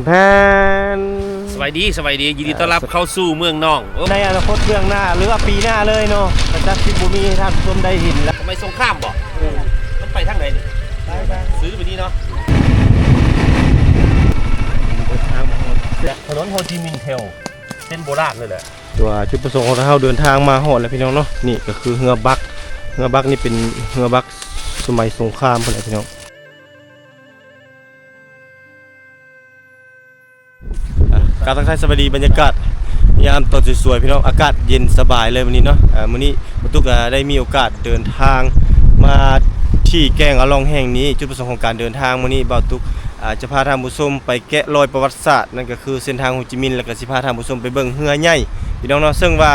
ແພນ ສະບາຍດີ ສະບາຍດີ ຍິນດີຕ້ອນຮັບເຂົ້າສູ່ເມືອງນອງ. ໂອ້ ໃນອະນາຄົດເບື້ອງໜ້າ ຫຼືວ່າປີໜ້າເລີຍເນາະ ກະຈັກຊິບໍ່ມີໃຫ້ທ່ານຜູ້ຊົມໄດ້ເຫັນລະ. ສະໄໝສົງຄາມບໍ? ມັນໄປທາງໃດນີ້? ຊື້ໄປນີ້ເນາະ. ຖະໜົນໂຮຈິມິນເທວ ເສັ້ນໂບລານເລີຍແຫຼະ. ຕົວຈຸດປະສົງຂອງເຮົາເດີນທາງມາຮອດແລ້ວພີ່ນ້ອງເນາະ. ນີ້ກະຄືເຮືອບັກ ເຮືອບັກນີ້ເປັນເຮືອບັກສະໄໝສົງຄາມພຸ້ນແຫຼະພີ່ນ້ອງ. ອ່ະ ກາບທັກທາຍສະບາຍດີ ບັນຍາກາດຍາມຕອນສວຍໆ ພີ່ນ້ອງ ອາກາດເຢັນສະບາຍເລີຍມື້ນີ້ເນາະ. ອ່າ ມື້ນີ້ບ່າວຕຸກ ອ່າ ໄດ້ມີໂອກາດເດີນທາງມາທີ່ແກ້ງອາລອງແຫ່ງນີ້. ຈຸດປະສົງຂອງການເດີນທາງມື້ນີ້ ບ່າວຕຸກ ອ່າ ຈະພາທ່ານຜູ້ຊົມໄປແກະລອຍປະຫວັດສາດ ນັ້ນກະຄືເສັ້ນທາງໂຮຈິມິນ ແລ້ວກະຊິພາທ່ານຜູ້ຊົມໄປເບິ່ງເຮືອໃຫຍ່ ພີ່ນ້ອງເນາະ. ເຊິ່ງວ່າ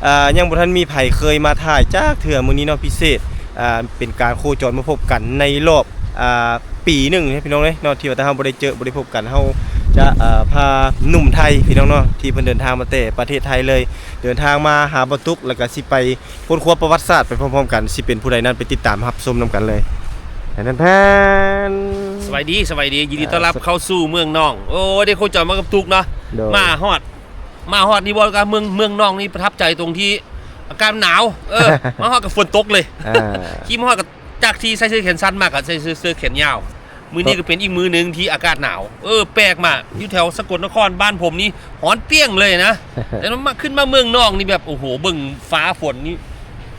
ອ່າ ຍັງບໍ່ທັນມີໃຜເຄີຍມາຖ່າຍຈັກເທື່ອ. ມື້ນີ້ເນາະ ພິເສດ ອ່າ ເປັນການໂຄຈອນມາພົບກັນໃນລອບ ອ່າ ປີໜຶ່ງເດ້ພີ່ນ້ອງເອີຍເນາະ ທີ່ວ່າແຕ່ເຮົາບໍ່ໄດ້ເຈີ ບໍ່ໄດ້ພົບກັນ. ເຮົາຈະ ເອີ ພາໜຸ່ມໄທພີ່ນ້ອງເນາະ ທີ່ເພິ່ນເດີນທາງມາແຕ່ປະເທດໄທເລີຍ ເດີນທາງມາຫາບ່າວຕຸກ ແລ້ວກະຊິໄປຄົ້ນຄວ້າປະຫວັດສາດໄປພ້ອມໆກັນ. ຊິເປັນຜູ້ໃດນັ້ນ ໄປຕິດຕາມຮັບຊົມນຳກັນເລີຍ. ແພນ ສະບາຍດີ ສະບາຍດີ ຍິນດີຕ້ອນຮັບເຂົ້າສູ່ເມືອງນອງ. ໂອ້ ໄດ້ໂຄຈອນມາກັບຕຸກເນາະ. ມາຮອດ ມາຮອດນີ້ເວົ້າກະເມືອງ ເມືອງນອງນີ້ປະທັບໃຈຕົງທີ່ອາກາດໜາວ. ເອີ ມາຮອດກະຝົນຕົກເລີຍ. ຂີ່ມາຮອດກະ ຈາກທີ່ໃສ່ເສື້ອແຂນສັ້ນມາກະໃສ່ເສື້ອ ເສື້ອແຂນຍາວ. ມື້ນີ້ກະເປັນອີກມື້ໜຶ່ງທີ່ອາກາດໜາວ. ເອີ ແປກມາກ ຢູ່ແຖວສະກົນນະຄອນບ້ານຜົມນີ້ຮ້ອນປ່ຽງເລີຍນະ. ແຕ່ມາ ຂຶ້ນມາເມືອງນອງນີ້ແບບ ໂອ້ໂຫ ເບິ່ງຟ້າຝົນນີ້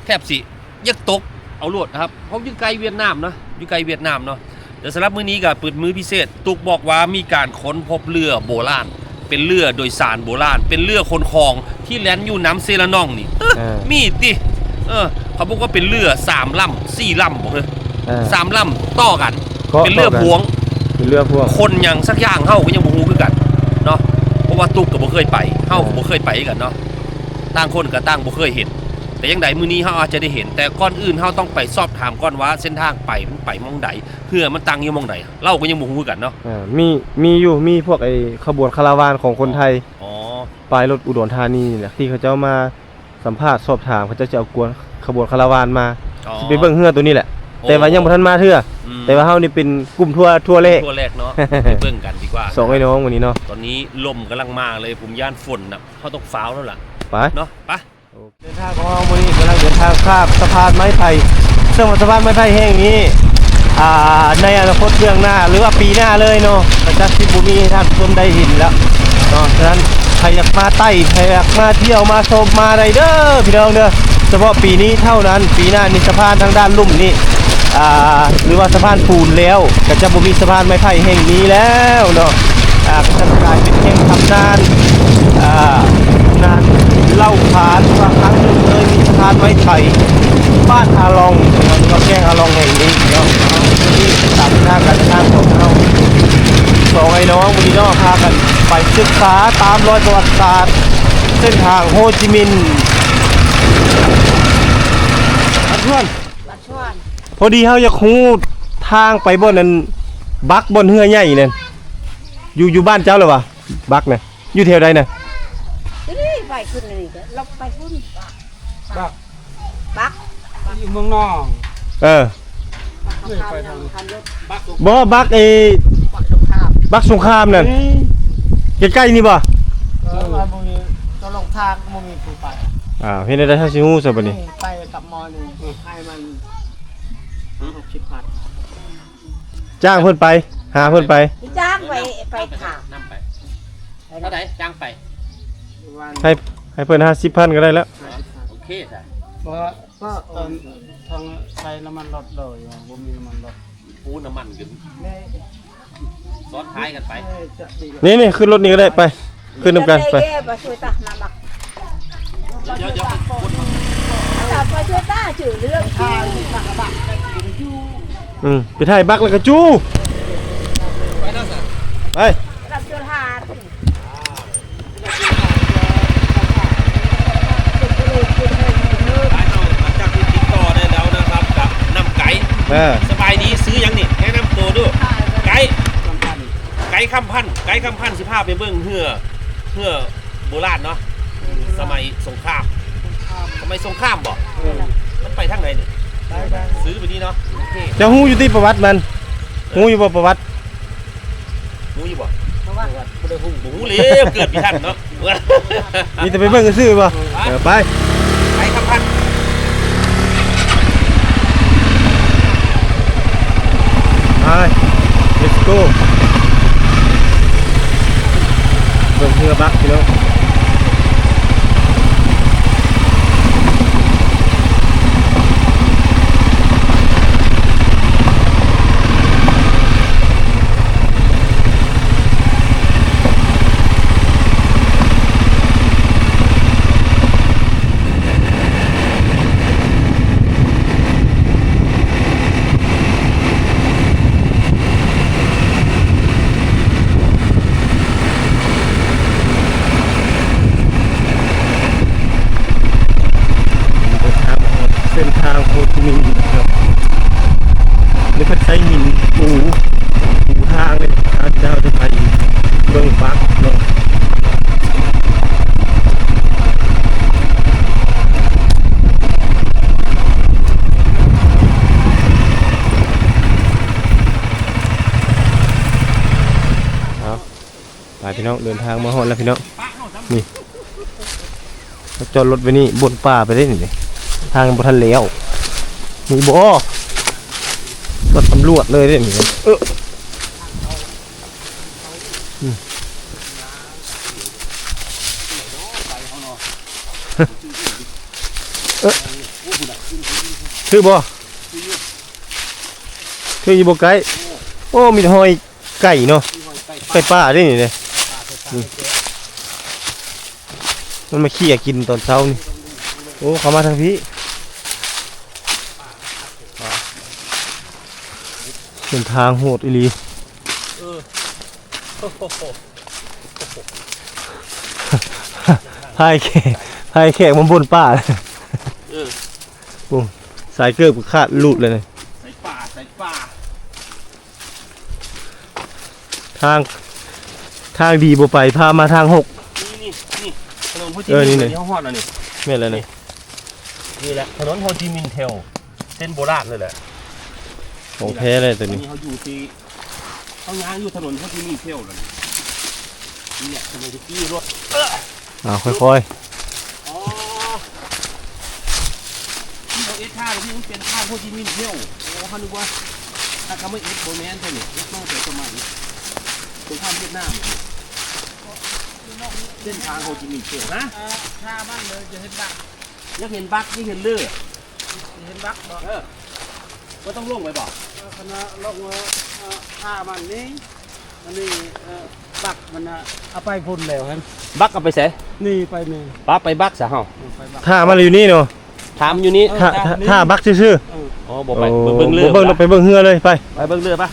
ແທບຊິ ຢາກຕົກເອົາໂລດນະຄັບ. ເຮົາຢູ່ໃກ້ຫວຽດນາມເນາະ ຢູ່ໃກ້ຫວຽດນາມເນາະ. ແຕ່ສຳລັບມື້ນີ້ກະເປີດມື້ພິເສດ ຕຸກບອກວ່າມີການຄົ້ນພົບເຮືອໂບລານ ເປັນເຮືອໂດຍສານໂບລານ ເປັນເຮືອຂົນຂອງທີ່ແລ່ນຢູ່ນ້ຳເຊລະນອງນີ້. ເອີ ມີຕິ ເອີ ເຂົາບອກວ່າເປັນເຮືອສາມລຳ ສີ່ລຳບໍ ເອີ ສາມລຳຕໍ່ກັນ ເປັນເຮືອພວງ ເປັນເຮືອພວງ ຂົນຫຍັງສັກຢ່າງເຮົາກະຍັງບໍ່ຮູ້ຄືກັນເນາະ. ເພາະວ່າຕຸກກະບໍ່ເຄີຍໄປ ເຮົາກະບໍ່ເຄີຍໄປຄືກັນເນາະ. ຕ່າງຄົນກະຕ່າງບໍ່ເຄີຍເຫັນ ແຕ່ຈັ່ງໃດມື້ນີ້ເຮົາອາດຈະໄດ້ເຫັນ. ແຕ່ກ່ອນອື່ນເຮົາຕ້ອງໄປສອບຖາມກ່ອນວ່າເສັ້ນທາງໄປມັນໄປໝ່ອງໃດ ເຮືອມັນຕັ້ງຢູ່ໝ່ອງໃດ ເຮົາກະຍັງບໍ່ຮູ້ຄືກັນເນາະ. ເອີ ມີ ມີຢູ່ ມີພວກໄອ້ຂະບວນຄາລາວານຂອງຄົນໄທ ອໍ ປ້າຍລົດອຸດອນທານີນີ້ແຫຼະ ທີ່ເຂົາເຈົ້າມາສຳພາດສອບຖາມ ເຂົາເຈົ້າຊິເອົາກວນ ຂະບວນຄາລາວານມາ ອໍ ຊິໄປເບິ່ງເຮືອໂຕນີ້ແຫຼະ. ໂອ້ ແຕ່ວ່າຍັງບໍ່ທັນມາເທື່ອ ອືມ ແຕ່ວ່າເຮົານີ້ເປັນກຸ່ມທົວ ທົວແລກ ທົວແລກເນາະ ໄປເບິ່ງກັນດີກວ່າ. ສອງໄອ້ນ້ອງມື້ນີ້ເນາະ ຕອນນີ້ລົມກຳລັງມາເລີຍ ຜົມຢ້ານຝົນນະ ເຮົາຕ້ອງຟ້າວແລ້ວລະ ໄປເນາະ ໄປ. ເດີນທາງຂອງເຮົາມື້ນີ້ກຳລັງເດີນທາງຂ້າມສະພານໄມ້ໄຜ່ ເຊິ່ງວ່າສະພານໄມ້ໄຜ່ແຫ່ງນີ້ ອ່າ ໃນອະນາຄົດເບື້ອງໜ້າ ຫຼືວ່າປີໜ້າເລີຍເນາະ ກະຈັກຊິບໍ່ມີໃຫ້ທ່ານຜູ້ຊົມໄດ້ເຫັນແລ້ວເນາະ. ສະນັ້ນໃຜຢາກມາໄຕ້ ໃຜຢາກມາທ່ຽວມາຊົມມາໄດ້ເດີພີ່ນ້ອງເດີ. ສະເພາະປີນີ້ເທົ່ານັ້ນ ປີໜ້ານີ້ສະພານທາງດ້ານລຸ່ມນີ້ ອ່າ ຫຼືວ່າສະພານປູນແລ້ວ ກະຈະບໍ່ມີສະພານໄມ້ໄຜ່ແຫ່ງນີ້ແລ້ວເນາະ. ອ່າ ກະຈະກາຍເປັນແຫ່ງຕຳນານ ອ່າ ຕຳນານເລົ່າຂານວ່າຄັ້ງໜຶ່ງເຄີຍມີສະພານໄມ້ໄຜ່ບ້ານອາລອງ ຫຼືວ່າແກ້ງອາລອງແຫ່ງນີ້ເນາະ. ຕາມເສັ້ນທາງການເດີນທາງຂອງເຮົາ ສອງໄອ້ນ້ອງມື້ນີ້ເນາະ ພາກັນໄປສຶກສາຕາມລອຍປະຫວັດສາດ ເສັ້ນທາງໂຮຈິມິນ. ເພື່ອນ ພອດີເຮົາຢາກຮູ້ທາງໄປບ່ອນອັນບັກ ບ່ອນເຮືອໃຫຍ່ນັ້ນ ຢູ່ ຢູ່ບ້ານເຈົ້າລະຫວາ? ບັກນະ ຢູ່ແຖວໃດນະ? ນີ້ໄປຂຶ້ນນີ້ ເຮົາໄປພຸ້ນ ບັກ ບັກ ຢູ່ເມືອງນອງ. ເອີ ບັກສົງຄາມ ບໍ່ ບັກເອ ບັກສົງຄາມ ບັກສົງຄາມນັ້ນ ໃກ້ໆນີ້ບໍ່? ເອີ ບໍ່ມີ ຕົວລົງທາງບໍ່ມີຜູ້ໄປ. ອ້າວ ເຮັດແນວໃດເຮົາຊິຮູ້ຊະບາດນີ້? ໄປກັບໝໍນີ້ ໃຫ້ມັນຫ້າຫົກສິບພັນ. ຈ້າງເພິ່ນໄປ ຫາເພິ່ນໄປ ຈ້າງໄປ ໄປຖາມ ນຳໄປ ເທົ່າໃດ? ຈ້າງໄປ ໃຫ້ ໃຫ້ເພິ່ນຫ້າສິບພັນກະໄດ້ແລ້ວ. ໂອເຄຊະ ເພາະວ່າ ເອີ ທາງໃຊ້ນ້ຳມັນລົດເລີຍ ບໍ່ມີນ້ຳມັນລົດ ປູນ້ຳມັນກັນ ຊ້ອນທ້າຍກັນໄປ. ນີ້ໆ ຂຶ້ນລົດນີ້ກະໄດ້ ໄປ ຂຶ້ນນຳກັນໄປ. ອືມ ໄປຖ່າຍບັກແລ້ວກະຈູ້ ໄປ ຫຼັງຈາກທີ່ຕິດຕໍ່ໄດ້ແລ້ວນະຄັບ ກະນຳໄກ ເອີ ສະບາຍດີ ຊື່ຫຍັງນີ້? ແນະນຳໂຕດູ ໄກ ຄຳພັນ ໄກຄຳພັນ ໄກຄຳພັນ ຊິພາໄປເບິ່ງເຮືອ ເຮືອໂບລານເນາະ ສະໄໝສົງຄາມ ສະໄໝສົງຄາມບໍ? ເອີ ມັນໄປທາງໃດນີ້? ຊື້ໄປນີ້ເນາະ. ໂອເຄ ເຈົ້າຮູ້ຢູ່ຕິປະຫວັດມັນ? ເອີ ຮູ້ຢູ່ບໍ່ປະຫວັດ? ຮູ້ຢູ່ບໍ່? ບໍ່ໄດ້ຮູ້ ບໍ່ຮູ້ແລ້ວ ເກີດບໍ່ທັນເນາະ ມີແຕ່ໄປເບິ່ງຊື່ໆບໍ່? ເອີ ໄປ ໄປສຳຜັດ ໄປ let's go ເບິ່ງເຮືອບັກພີ່ນ້ອງ. ເດີນທາງມາຮອດເສັ້ນທາງໂຮຈິມິນນະຄັບ ນີ້ເພິ່ນໃຊ້ຫີນປູ ປູທາງເລີຍ ທາງທີ່ເຮົາຈະໄປເບິ່ງບັກເນາະ. ເອົາ ໄປພີ່ນ້ອງ ເດີນທາງມາຮອດແລ້ວພີ່ນ້ອງ ນີ້ ຈອດລົດໄວ້ນີ້ ບົນປ່າໄປເດ້ນີ້ ທາງບໍ່ທັນແລ້ວ ມີບໍ່? ມາສຳຫຼວດເລີຍເດ້ນີ້ ເອີ ອືມ ເອີ ຖືກບໍ່? ຄືຢູ່ບໍ່ໃກ້ ໂອ້ ມີແຕ່ຫອຍໄກ່ເນາະ ໄກ່ປ່າເດ້ນີ້ເດ້ ອືມ ມັນມາເຄຍກິນຕອນເຊົ້ານີ້ ໂອ້ ເຂົ້າມາທາງພີ້ ເສັ້ນທາງໂຫດອີ່ຫຼີ ເອີ ພາແຂກ ພາແຂກມາບົນປ່າ ເອີ ໂອ້ ສາຍເກີບຂາດຫຼຸດເລີຍນະ ສາຍປ່າ ສາຍປ່າ ທາງ ທາງດີບໍ່ໄປ ພາມາທາງຫົກ ນີ້ ນີ້ ນີ້ ຖະໜົນໂຮຈິມິນ ເອີ ນີ້ ນີ້ ເຮົາຮອດແລ້ວນີ້ ແມ່ນແລ້ວນີ້ ນີ້ ນີ້ແຫຼະ ຖະໜົນໂຮຈິມິນເທວ ເສັ້ນໂບລານເລີຍແຫຼະ ຂອງແທ້ເລີຍໂຕນີ້ ນີ້ເຮົາຢູ່ທີ່ ເຮົາຍ່າງຢູ່ຖະໜົນໂຮຈິມິນເທວແລ້ວນີ້ ນີ້ແຫຼະ ຖະໜົນທີ່ຂີ່ລົດ ເອີ ອ້າວ ຄ່ອຍໆ ອໍ ທີ່ເຂົາເຮັດທາງທີ່ມັນເປັນທາງໂຮຈິມິນເທວ ໂອ້ ເຮົານຶກວ່າ ຖ້າເຂົາມາເຮັດ ບໍ່ແມ່ນແທ້ນີ້ ເຮັດມາແຕ່ສະໄໝສົງຄາມຫວຽດນາມ ເສັ້ນທາງໂຮຈິມິນເທວ ຮະ ຖ້າມັນເລີຍຈະເຫັນບັກ ຢາກເຫັນບັກ ຢາກເຫັນເລີ ເຫັນບັກບໍ່? ເອີ ບໍ່ຕ້ອງລົງໄປບໍ່? ເອີ ຄັນວ່າລົງ ເອີ ຖ້າມັນນີ້ ອັນນີ້ ເອີ ບັກມັນນະ ເອົາໄປພຸ້ນແລ້ວຫັ້ນ ບັກເອົາໄປໃສ? ນີ້ໄປນີ້ ປະ ໄປບັກຊະເຮົາ ເອີ ໄປບັກ ຖ້າມັນຢູ່ນີ້ເນາະ ຖ້າມັນຢູ່ນີ້ ເອີ ຖ້າ ຖ້າ ຖ້າບັກຊື່ໆ ເອີ ອໍ ບໍ່ໄປ ໂອ້ ເບິ່ງເຮືອ ບໍ່ເບິ່ງ ໄປເບິ່ງເຮືອເລີຍ ໄປ ໄປເບິ່ງເຮືອ ໄປ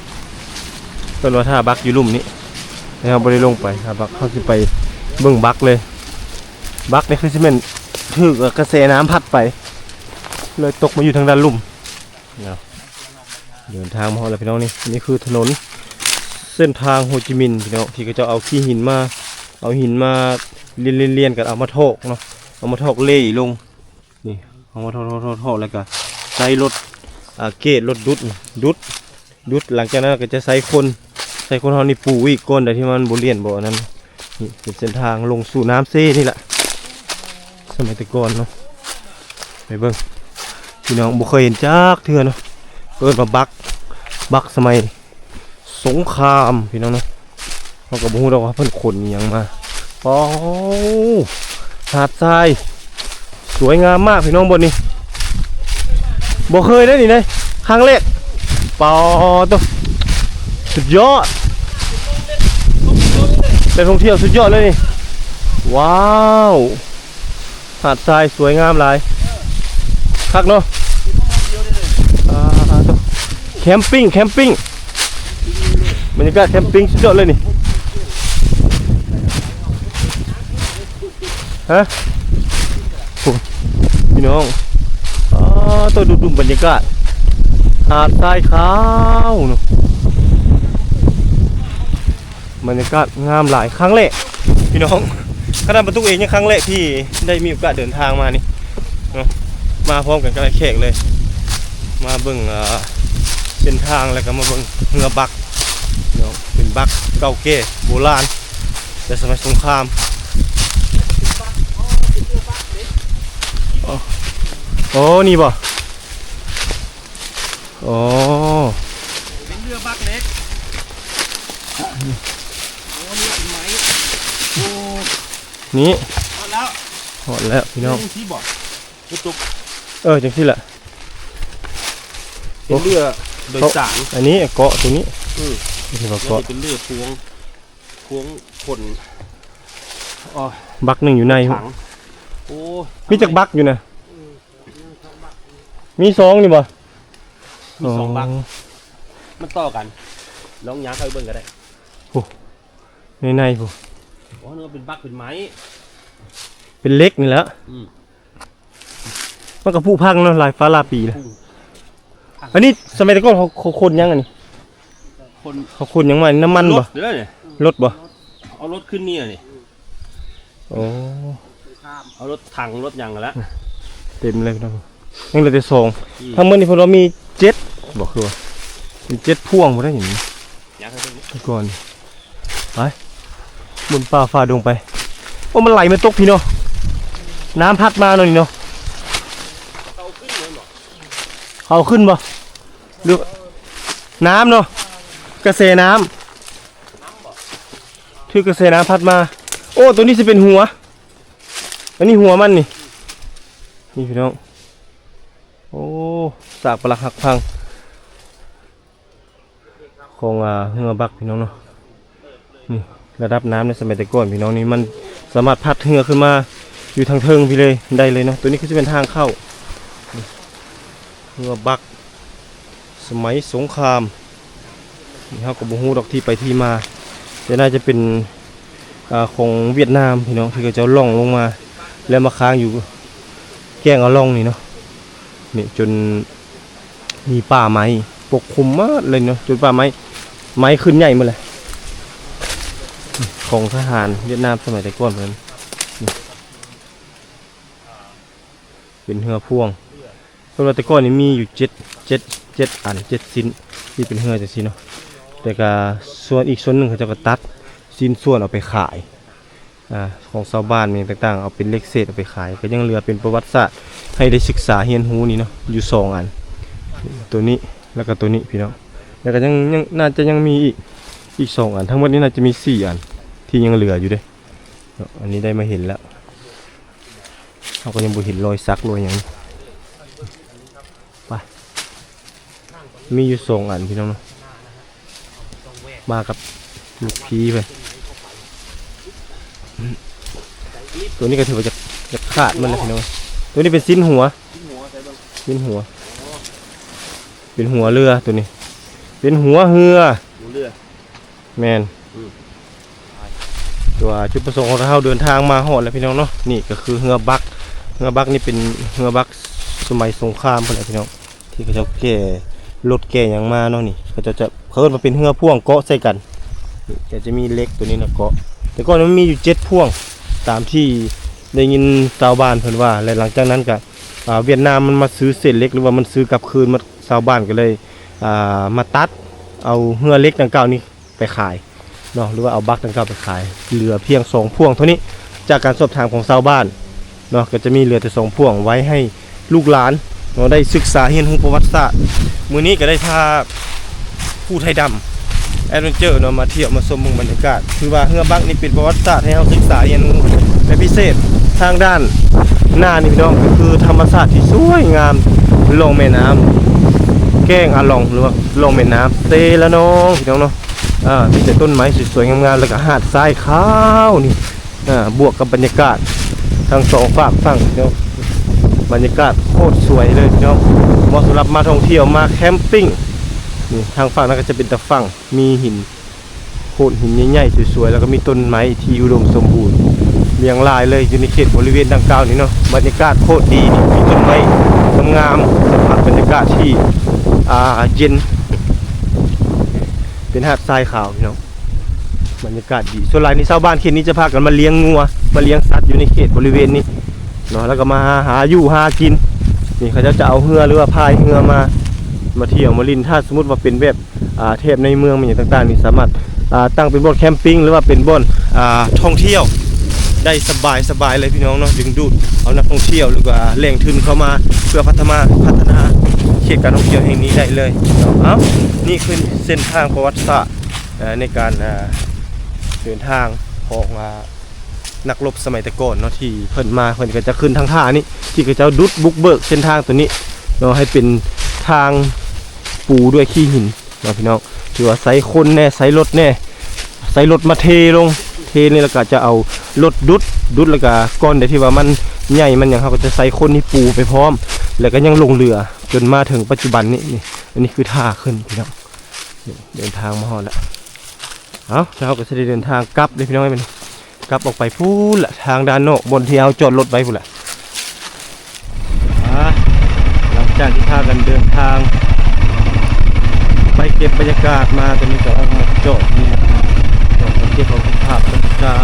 ເພິ່ນວ່າຖ້າບັກຢູ່ລຸ່ມນີ້ ແຕ່ເຮົາບໍ່ໄດ້ລົງໄປ ຖ້າບັກ ເຮົາຊິໄປເບິ່ງບັກເລີຍ ບັກນີ້ຄືຊິແມ່ນຖືກ ເອີ ກະແສນ້ຳພັດໄປ ເລີຍຕົກມາຢູ່ທາງດ້ານລຸ່ມ. ເນາະ ເດີນທາງມາຮອດແລ້ວພີ່ນ້ອງ ນີ້ ນີ້ຄືຖະໜົນເສັ້ນທາງໂຮຈິມິນພີ່ນ້ອງ ທີ່ເຂົາເຈົ້າເອົາຂີ້ຫີນມາ ເອົາຫີນມາລຽນໆກັນ ເອົາມາຖອກເນາະ ເອົາມາຖອກເຫຼ່ລົງ ນີ້ ເອົາມາຖອກໆໆ ແລ້ວກະໃຊ້ລົດ ອ່າ ເກດ ລົດດຸດ ດຸດ ດຸດ ຫຼັງຈາກນັ້ນກະຈະໃຊ້ຄົນ ໃຊ້ຄົນເຮົານີ້ປູອີກ ກ່ອນໃດທີ່ມັນບໍ່ລຽນບໍ່ອັນນັ້ນ ນີ້ເປັນເສັ້ນທາງລົງສູ່ນ້ຳເຊນີ້ແຫຼະ ສະໄໝແຕ່ກ່ອນເນາະ ໄປເບິ່ງ ພີ່ນ້ອງບໍ່ເຄີຍເຫັນຈັກເທື່ອເນາະ ເອີ້ນວ່າບັກ ບັກສະໄໝສົງຄາມພີ່ນ້ອງເນາະ ເຮົາກະບໍ່ຮູ້ດອກວ່າເພິ່ນຂົນອີ່ຫຍັງມາ ປາໂທ ຫາດຊາຍ ສວຍງາມມາກພີ່ນ້ອງ ບ່ອນນີ້ບໍ່ເຄີຍເດ້ນີ້ເດ້ ຄັ້ງແລກ ປາໂທ ສຸດຍອດ ແຫຼ່ງທ່ອງທ່ຽວສຸດຍອດເລີຍນີ້ ວ້າວ ຫາດຊາຍສວຍງາມຫຼາຍ ຄັກເນາະ ປາໂທ ແຄມປິງ ແຄມປິງ ບັນຍາກາດແຄມປິງສຸດຍອດເລີຍນີ້ ຮະ ໂອ້ ພີ່ນ້ອງ ປາໂທ ດຸ່ມໆ ບັນຍາກາດ ຫາດຊາຍຂາວເນາະ ບັນຍາກາດງາມຫຼາຍ ຄັ້ງແລກ ພີ່ນ້ອງ ຂະໜາດປະຕູເອງຍັງຄັ້ງແລກທີ່ໄດ້ມີໂອກາດເດີນທາງມານີ້ເນາະ ມາພ້ອມກັນກັບອ້າຍແຂກເລີຍ ມາເບິ່ງ ເອີ ເສັ້ນທາງ ແລ້ວກະມາເບິ່ງເຮືອບັກເນາະ ປັກເກົ່າແກ່ໂບລານ ແຕ່ສະໄໝສົງຄາມ. ໂອ້ ນີ້ບໍ່? ອໍ ເປັນເຮືອບັກເຫຼັກ. ໂອ້ ນີ້ເປັນໄມ້. ໂອ້ ນີ້ ຮອດແລ້ວ ຮອດແລ້ວພີ່ນ້ອງ. ຈັ່ງຊີ້ບໍ່? ເອີ ຈັ່ງຊີ້ແຫຼະ. ເປັນເຮືອໂດຍສານ. ອັນນີ້ເກາະຕົວນີ້. ອື ນີ້ວ່າເກາະ ເປັນເຮືອພວງ ພວງຂົນ. ອໍ ບັກໜຶ່ງຢູ່ໃນ. ໂອ້ ມີຈັກບັກຢູ່ນະ? ມີສອງນີ້ບໍ່? ມີສອງບັກ. ອໍ ມັນຕໍ່ກັນ. ລອງຍ່າງເຂົ້າໄປເບິ່ງກໍໄດ້. ໂອ້ ໃນໆ ພຸ້ນ. ອໍ ນຶກວ່າເປັນບັກເປັນໄມ້. ເປັນເຫຼັກນີ້ແຫຼະ. ອື ມັນກໍຜຸພັງເນາະ ຫຼາຍຟ້າຫຼາຍປີແລ້ວ. ອັນນີ້ສະໄໝແຕ່ກ່ອນເຂົາ ເຂົາຂົນຫຍັງອັນນີ້? ຂົນ ເຂົາຂົນຫຍັງມາ? ນ້ຳມັນບໍ່? ລົດເດ້ນີ້. ລົດບໍ່? ເອົາລົດຂຶ້ນນີ້ນີ້. ໂອ້ ເອົາລົດຖັງລົດຫຍັງຫັ້ນລະ. ເຕັມເລີຍພີ່ນ້ອງ. ຍັງເຫຼືອແຕ່ສອງ. ອື ທັງໝົດນີ້ເພິ່ນວ່າມີເຈັດບໍ່? ຄືວ່າເປັນເຈັດພວງບໍ່ໄດ້ຫຍັງ. ຍ່າງໄປເບິ່ງກ່ອນ. ໄປ ບຸນປ່າຝ່າດົງໄປ. ໂອ້ ມັນໄຫຼມາຕົກພີ້ເນາະ. ນ້ຳພັດມາເນາະນີ້ເນາະ. ເຂົາຂຶ້ນບໍ່? ເຂົາຂຶ້ນບໍ່? ຫຼື ນ້ຳເນາະ ກະແສນ້ຳ ຖືກກະແສນ້ຳພັດມາ. ໂອ້ ຕົວນີ້ຊິເປັນຫົວ. ອັນນີ້ຫົວມັນນີ້. ນີ້ພີ່ນ້ອງ. ໂອ້ ຊາກປະຫຼັກຫັກພັງ ຂອງ ອາ ເຮືອບັກພີ່ນ້ອງເນາະ. ນີ້ ລະດັບນ້ຳໃນສະໄໝແຕ່ກ່ອນພີ່ນ້ອງ ນີ້ມັນສາມາດພັດເຮືອຂຶ້ນມາຢູ່ທາງເທິງພີ້ເລີຍ ໄດ້ເລີຍເນາະ. ຕົວນີ້ຄືຊິເປັນທາງເຂົ້າ ເຮືອບັກສະໄໝສົງຄາມ. ນີ້ເຮົາກໍບໍ່ຮູ້ດອກທີ່ໄປທີ່ມາ ແຕ່ໜ້າຈະເປັນ ອາ ຂອງຫວຽດນາມພີ່ນ້ອງ ທີ່ເຂົາເຈົ້າລ່ອງລົງມາ ແລ້ວມາຄ້າງຢູ່ແກ້ງອາລອງນີ້ເນາະ. ນີ້ຈົນ ມີປ່າໄມ້ປົກຄຸມໝົດເລີຍເນາະ ຈົນປ່າໄມ້ ໄມ້ຂຶ້ນໃຫຍ່ໝົດແຫຼະ ຂອງທະຫານຫວຽດນາມສະໄໝແຕ່ກ່ອນເພິ່ນ. ເປັນເຮືອພ່ວງ ເພິ່ນວ່າແຕ່ກ່ອນນີ້ມີຢູ່ເຈັດ ເຈັດ ເຈັດອັນ ເຈັດຊິ້ນ ທີ່ເປັນເຮືອຈັ່ງຊີ້ເນາະ. ແຕ່ກະສ່ວນ ອີກສ່ວນໜຶ່ງເຂົາເຈົ້າກໍຕັດຊິ້ນສ່ວນເອົາໄປຂາຍ ອາ ຂອງຊາວບ້ານແມ່ນຕ່າງໆ ເອົາເປັນເຫຼັກເສດເອົາໄປຂາຍ ກໍຍັງເຫຼືອເປັນປະຫວັດສາດໃຫ້ໄດ້ສຶກສາຮຽນຮູ້ນີ້ເນາະ ຢູ່ສອງອັນ ຕົວນີ້ ແລ້ວກໍຕົວນີ້ພີ່ນ້ອງ. ແລ້ວກໍຍັງ ຍັງ ໜ້າຈະຍັງມີອີກ ອີກສອງອັນ ທັງໝົດນີ້ໜ້າຈະມີສີ່ອັນທີ່ຍັງເຫຼືອຢູ່ເດ້ເນາະ. ອັນນີ້ໄດ້ມາເຫັນແລ້ວ ເຮົາກໍຍັງບໍ່ເຫັນລອຍສັກລອຍຫຍັງ. ໄປ ມີຢູ່ສອງອັນພີ່ນ້ອງເນາະ ມາກັບລູກພີ່ເພິ່ນ. ຕົວນີ້ກໍຖືວ່າຈະ ຈະຂາດມັນແລ້ວພີ່ນ້ອງ. ຕົວນີ້ເປັນຊີ້ນຫົວ ຊີ້ນຫົວ ເປັນຫົວເຮືອ ຕົວນີ້ເປັນຫົວເຮືອ ຫົວເຮືອ. ແມ່ນ ອືມ ຕົວຈຸດປະສົງຂອງເຮົາເດີນທາງມາຮອດແລ້ວພີ່ນ້ອງເນາະ. ນີ້ກໍຄືເຮືອບັກ ເຮືອບັກນີ້ເປັນເຮືອບັກສະໄໝສົງຄາມພຸ້ນແຫຼະພີ່ນ້ອງ ທີ່ເຂົາເຈົ້າແກ່ລົດແກ່ຫຍັງມາເນາະ. ນີ້ເຂົາເຈົ້າຈະ ເຂົາເອີ້ນວ່າເປັນເຮືອພ່ວງເກາະໃສ່ກັນ. ນີ້ກໍຈະມີເຫຼັກຕົວນີ້ນະເກາະ ແຕ່ກ່ອນມັນມີຢູ່ເຈັດພ່ວງ ຕາມທີ່ໄດ້ຍິນຊາວບ້ານເພິ່ນວ່າ. ແລະ ຫຼັງຈາກນັ້ນກໍ ອາ ຫວຽດນາມມັນມາຊື້ເສດເຫຼັກ ຫຼືວ່າມັນຊື້ກັບຄືນໝົດ ຊາວບ້ານກໍເລີຍ ອາ ມາຕັດເອົາເຮືອເຫຼັກດັ່ງກ່າວນີ້ໄປຂາຍເນາະ ຫຼືວ່າເອົາບັກດັ່ງກ່າວໄປຂາຍ ເຫຼືອພຽງສອງພ່ວງເທົ່ານີ້ ຈາກການສອບຖາມຂອງຊາວບ້ານເນາະ. ກໍຈະມີເຫຼືອແຕ່ສອງພ່ວງໄວ້ໃຫ້ລູກຫຼານເນາະ ໄດ້ສຶກສາຮຽນຮູ້ປະຫວັດສາດ. ມື້ນີ້ກໍໄດ້ພາ ພູໄທດຳ ແອັດເວັນເຈີເນາະ ມາທ່ຽວມາຊົມເບິ່ງບັນຍາກາດ. ຖືວ່າເຮືອບັກນີ້ເປັນປະຫວັດສາດໃຫ້ເຮົາສຶກສາຮຽນຮູ້ ແລະ ພິເສດທາງດ້ານໜ້ານີ້ພີ່ນ້ອງ ກໍຄືທຳມະຊາດທີ່ສວຍງາມ ລ່ອງແມ່ນ້ຳແກ້ງອາລອງ ຫຼືວ່າລ່ອງແມ່ນ້ຳເຊລະນອງພີ່ນ້ອງເນາະ. ອາ ມີແຕ່ຕົ້ນໄມ້ສວຍໆງາມໆ ແລ້ວກໍຫາດຊາຍຂາວນີ້ ອາ ບວກກັບບັນຍາກາດທັງສອງຟາກຝັ່ງເນາະ ບັນຍາກາດໂຄດສວຍເລີຍພີ່ນ້ອງ ເໝາະສຳລັບມາທ່ອງທ່ຽວ ມາແຄມປິງ. ນີ້ທາງຝັ່ງນັ້ນກໍຈະເປັນຕາຝັ່ງ ມີຫີນໂຂດຫີນໃຫຍ່ໆ ສວຍໆ ແລ້ວກໍມີຕົ້ນໄມ້ທີ່ອຸດົມສົມບູນ ຫຼຽງຫຼາຍເລີຍ ຢູ່ໃນເຂດບໍລິເວນດັ່ງກ່າວນີ້ເນາະ. ບັນຍາກາດໂຄດດີ ມີຕົ້ນໄມ້ງາມໆ ສຳຜັດບັນຍາກາດທີ່ ອ່າ ເຢັນ ເປັນຫາດຊາຍຂາວພີ່ນ້ອງ ບັນຍາກາດດີ. ສ່ວນຫຼາຍນີ້ຊາວບ້ານເຂດນີ້ຈະພາກັນມາລ້ຽງງົວ ມາລ້ຽງສັດຢູ່ໃນເຂດບໍລິເວນນີ້ເນາະ ແລ້ວກໍມາຫາ ຫາຢູ່ຫາກິນ. ນີ້ເຂົາເຈົ້າຈະເອົາເຮືອ ຫຼືວ່າພາຍເຮືອມາ ມາທ່ຽວມາຫຼິ້ນ. ຖ້າສົມມຸດວ່າເປັນແບບ ອ່າ ແຖບໃນເມືອງແມ່ນຫຍັງຕ່າງໆນີ້ ສາມາດ ອ່າ ຕັ້ງເປັນບ່ອນແຄມປິງ ຫຼືວ່າເປັນບ່ອນ ອ່າ ທ່ອງທ່ຽວໄດ້ສະບາຍໆເລີຍພີ່ນ້ອງເນາະ, ດຶງດູດເອົານັກທ່ອງທ່ຽວ ຫຼືວ່າແຫຼ່ງທຶນເຂົ້າມາ ເພື່ອພັດທະນາ ພັດທະນາເຂດການທ່ອງທ່ຽວແຫ່ງນີ້ໄດ້ເລີຍເນາະ. ເອົ້າ ນີ້ຄືເສັ້ນທາງປະຫວັດສາດ ເອີ ໃນການ ເອີ ເດີນທາງຂອງ ອ່າ ນັກລົບສະໄໝແຕ່ກ່ອນເນາະ ທີ່ເພິ່ນມາ ເພິ່ນກໍຈະຂຶ້ນທາງທ່ານີ້ ທີ່ເຂົາເຈົ້າດຸດບຸກເບີກເສັ້ນທາງໂຕນີ້ເນາະ ໃຫ້ເປັນທາງປູດ້ວຍຂີ້ຫີນເນາະພີ່ນ້ອງ. ຖືວ່າໃຊ້ຄົນແດ່ ໃຊ້ລົດແດ່ ໃຊ້ລົດມາເທລົງ ເທນີ້ແລ້ວກໍຈະເອົາລົດດຸດ ດຸດແລ້ວກໍກ່ອນໃດທີ່ວ່າມັນໃຫຍ່ມັນຫຍັງ ເຮົາກໍຈະໃຊ້ຄົນນີ້ປູໄປພ້ອມ ແລ້ວກໍຍັງລົງເຮືອຈົນມາເຖິງປັດຈຸບັນນີ້. ນີ້ ອັນນີ້ຄືທ່າຂຶ້ນພີ່ນ້ອງ. ນີ້ເດີນທາງມາຮອດແລ້ວ. ເອົ້າ ແລ້ວເຮົາກໍຊິໄດ້ເດີນທາງກັບເດ້ພີ່ນ້ອງເອີຍ ບັດນີ້ ກັບອອກໄປພຸ້ນລະ ທາງດ້ານນອກ ບ່ອນທີ່ເຮົາຈອດລົດໄວ້ພຸ້ນລະ. ອ່າ ຫຼັງຈາກທີ່ພາກັນເດີນທາງໄປເກັບບັນຍາກາດມາ ຕອນນີ້ກໍເອົາມາຈອດນີ້ນະ ຈອດເກັບເອົາພາບບັນຍາກາ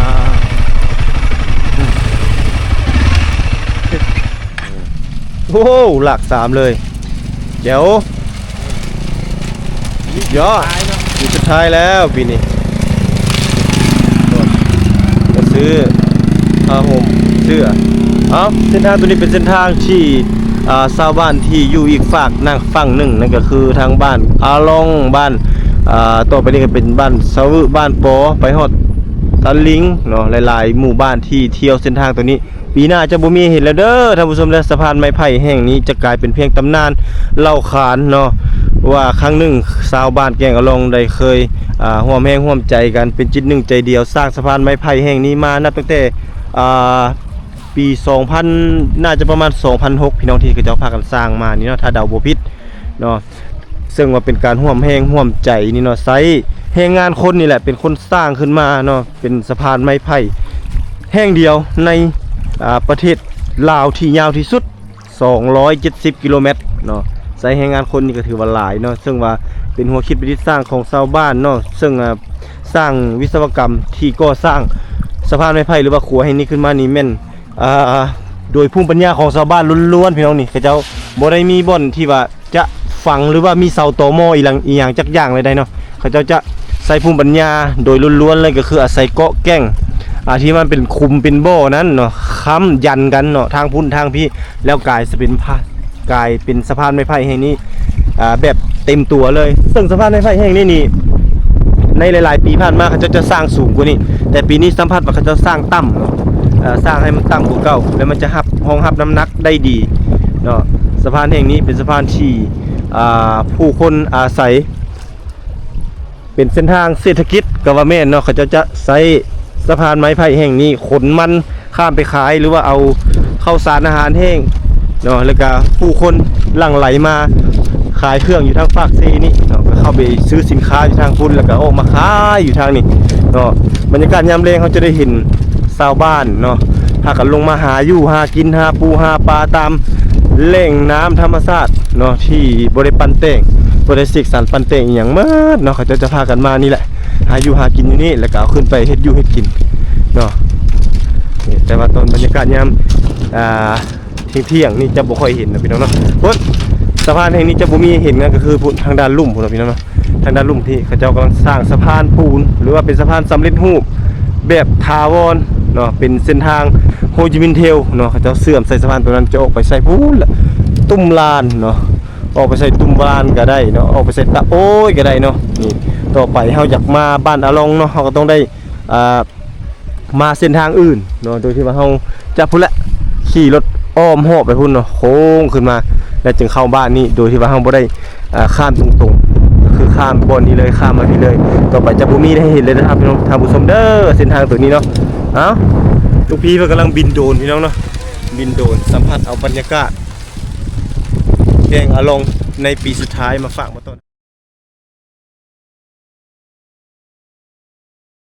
ດ. ໂອ້ ຫຼາກສາມເລີຍ ແຈ໋ວ ສຸດຍອດ ປີສຸດທ້າຍແລ້ວປີນີ້ ກະຊື້ຜ້າຫົ່ມເສື້ອ. ເອົ້າ ເສັ້ນທາງໂຕນີ້ເປັນເສັ້ນທາງທີ່ ອ່າ ຊາວບ້ານທີ່ຢູ່ອີກຟາກນາງຝັ່ງໜຶ່ງ ນັ້ນກໍຄືທາງບ້ານອາລອງ ບ້ານ ອ່າ ຕໍ່ໄປນີ້ກໍເປັນບ້ານສະວຶ ບ້ານປໍ ໄປຮອດຕາລິງເນາະ ຫຼາຍໆໝູ່ບ້ານທີ່ທ່ຽວເສັ້ນທາງໂຕນີ້. ປີໜ້າຈະບໍ່ມີໃຫ້ເຫັນແລ້ວເດີທ່ານຜູ້ຊົມເດີ ສະພານໄມ້ໄຜ່ແຫ່ງນີ້ຈະກາຍເປັນພຽງຕຳນານເລົ່າຂານເນາະ ວ່າຄັ້ງໜຶ່ງຊາວບ້ານແກ້ງອາລອງໄດ້ເຄີຍ ອ່າ ຮ່ວມແຮງຮ່ວມໃຈກັນເປັນຈິດໜຶ່ງໃຈດຽວ ສ້າງສະພານໄມ້ໄຜ່ແຫ່ງນີ້ມາ ນັບຕັ້ງແຕ່ ອ່າ ປີສອງພັນ ໜ້າຈະປະມານສອງພັນຫົກ ພີ່ນ້ອງ ທີ່ເຂົາເຈົ້າພາກັນສ້າງມານີ້ເນາະ ຖ້າເດົາບໍ່ຜິດເນາະ. ເຊິ່ງວ່າເປັນການຮ່ວມແຮງຮ່ວມໃຈນີ້ເນາະ ໃຊ້ແຮງງານຄົນນີ້ແຫຼະເປັນຄົນສ້າງຂຶ້ນມາເນາະ ເປັນສະພານໄມ້ໄຜ່ແຫ່ງດຽວໃນ ອ່າ ປະເທດລາວທີ່ຍາວທີ່ສຸດ ສອງຮ້ອຍເຈັດສິບກິໂລແມັດເນາະ. ໃຊ້ແຮງງານຄົນນີ້ກໍຖືວ່າຫຼາຍເນາະ ເຊິ່ງວ່າເປັນຫົວຄິດປະດິດສ້າງຂອງຊາວບ້ານເນາະ ເຊິ່ງ ອ່າ ສ້າງວິສະວະກຳທີ່ກໍ່ສ້າງສະພານໄມ້ໄຜ່ ຫຼືວ່າຂົວແຫ່ງນີ້ຂຶ້ນມານີ້ແມ່ນ ອ່າ ໂດຍພູມປັນຍາຂອງຊາວບ້ານລ້ວນໆ ພີ່ນ້ອງນີ້ ເຂົາເຈົ້າບໍ່ໄດ້ມີບ່ອນທີ່ວ່າຈະຝັງ ຫຼືວ່າມີເສົາຕໍໝໍ້ອີ່ຫຍັງ ອີ່ຫຍັງຈັກຢ່າງເລີຍໃດ໋ເນາະ. ເຂົາເຈົ້າຈະໃຊ້ພູມປັນຍາໂດຍລ້ວນໆເລີຍ ກໍຄືອາໄສເກາະແກ່ງ ອ່າ ທີ່ມັນເປັນຂຸມເປັນບໍ່ນັ້ນເນາະ ຄ້ຳຢັນກັນເນາະ ທາງພຸ້ນທາງພີ້ ແລ້ວກາຍສະເປັນ ກາຍເປັນສະພານໄມ້ໄຜ່ແຫ່ງນີ້ ອ່າ ແບບເຕັມຕົວເລີຍ. ເຊິ່ງສະພານໄມ້ໄຜ່ແຫ່ງນີ້ນີ້ ໃນຫຼາຍໆປີຜ່ານມາເຂົາເຈົ້າຈະສ້າງສູງກວ່ານີ້ ແຕ່ປີນີ້ສຳຜັດວ່າເຂົາເຈົ້າສ້າງຕ່ຳເນາະ ເອີ ສ້າງໃຫ້ມັນຕ່ຳກວ່າເກົ່າ ແລ້ວມັນຈະຮັບ ຮອງຮັບນ້ຳໜັກໄດ້ດີເນາະ. ສະພານແຫ່ງນີ້ເປັນສະພານທີ່ ອ່າ ຜູ້ຄົນອາໄສ ເປັນເສັ້ນທາງເສດຖະກິດກໍວ່າແມ່ນເນາະ ເຂົາເຈົ້າຈະໃຊ້ສະພານໄມ້ໄຜ່ແຫ່ງນີ້ຂົນມັນຂ້າມໄປຂາຍ ຫຼືວ່າເອົາເຂົ້າສານອາຫານແຫ້ງເນາະ ແລ້ວກະຜູ້ຄົນຫຼັ່ງໄຫຼມາຂາຍເຄື່ອງຢູ່ທາງປາກເຊນີ້ເນາະ ກໍເຂົ້າໄປຊື້ສິນຄ້າຢູ່ທາງພຸ້ນ ແລ້ວກະອອກມາຂາຍຢູ່ທາງນີ້ເນາະ. ບັນຍາກາດຍາມແລງເຮົາຈະໄດ້ເຫັນຊາວບ້ານເນາະ ພາກັນລົງມາຫາຢູ່ຫາກິນ ຫາປູຫາປາຕາມແຫຼ່ງນ້ຳທຳມະຊາດເນາະ ທີ່ບໍ່ໄດ້ປັ້ນແຕ່ງ ບໍ່ໄດ້ເສກສັນປັ້ນແຕ່ງອີ່ຫຍັງໝົດເນາະ ເຂົາເຈົ້າຈະພາກັນມານີ້ແຫຼະ ຫາຢູ່ຫາກິນຢູ່ນີ້ ແລ້ວກໍເອົາຂຶ້ນໄປເຮັດຢູ່ເຮັດກິນເນາະ. ນີ້ ແຕ່ວ່າຕອນບັນຍາກາດຍາມ ອ່າ ທ່ຽງໆນີ້ຈະບໍ່ຄ່ອຍເຫັນນະພີ່ນ້ອງເນາະ. ພຸ້ນ ສະພານແຫ່ງນີ້ຈະບໍ່ມີໃຫ້ເຫັນນະ ກໍຄືພຸ້ນ ທາງດ້ານລຸ່ມພຸ້ນນະພີ່ນ້ອງເນາະ. ທາງດ້ານລຸ່ມທີ່ເຂົາເຈົ້າກຳລັງສ້າງສະພານປູນ ຫຼືວ່າເປັນສະພານສຳເລັດຮູບແບບຖາວອນເນາະ ເປັນເສັ້ນທາງໂຮຈິມິນເທວເນາະ. ເຂົາເຈົ້າເຊື່ອມໃສ່ສະພານຕົວນັ້ນ ຈະອອກໄປໃສ່ພຸ້ນລະ ຕຸ້ມລານເນາະ ອອກໄປໃສ່ຕຸ້ມລານກໍໄດ້ເນາະ ອອກໄປໃສ່ຕະໂອ້ຍກໍໄດ້ເນາະ. ນີ້ ຕໍ່ໄປເຮົາຢາກມາບ້ານອາລອງເນາະ ເຮົາກໍຕ້ອງໄດ້ ອ່າ ມາເສັ້ນທາງອື່ນເນາະ ໂດຍທີ່ວ່າເຮົາຈະພຸ້ນແຫຼະ ຂີ່ລົດອ້ອມຮອບໄປພຸ້ນເນາະ ໂຄ້ງຂຶ້ນມາ ແລ້ວຈຶ່ງເຂົ້າບ້ານນີ້ ໂດຍທີ່ວ່າເຮົາບໍ່ໄດ້ ອ່າ ຂ້າມຕົງໆ ກໍຄືຂ້າມບ່ອນນີ້ເລີຍ ຂ້າມມາພີ້ເລີຍ. ຕໍ່ໄປຈະບໍ່ມີໃຫ້ເຫັນເລີຍນະ ທ່ານຜູ້ຊົມເດີ ເສັ້ນທາງຕົວນີ້ເນາະ. ເອົ້າ ລູກພີ່ເພິ່ນກຳລັງບິນໂດຣນພີ່ນ້ອງເນາະ ບິນໂດຣນ ສຳຜັດເອົາບັນຍາກາດແກ້ງອາລອງໃນປີສຸດທ້າຍມາຝາກ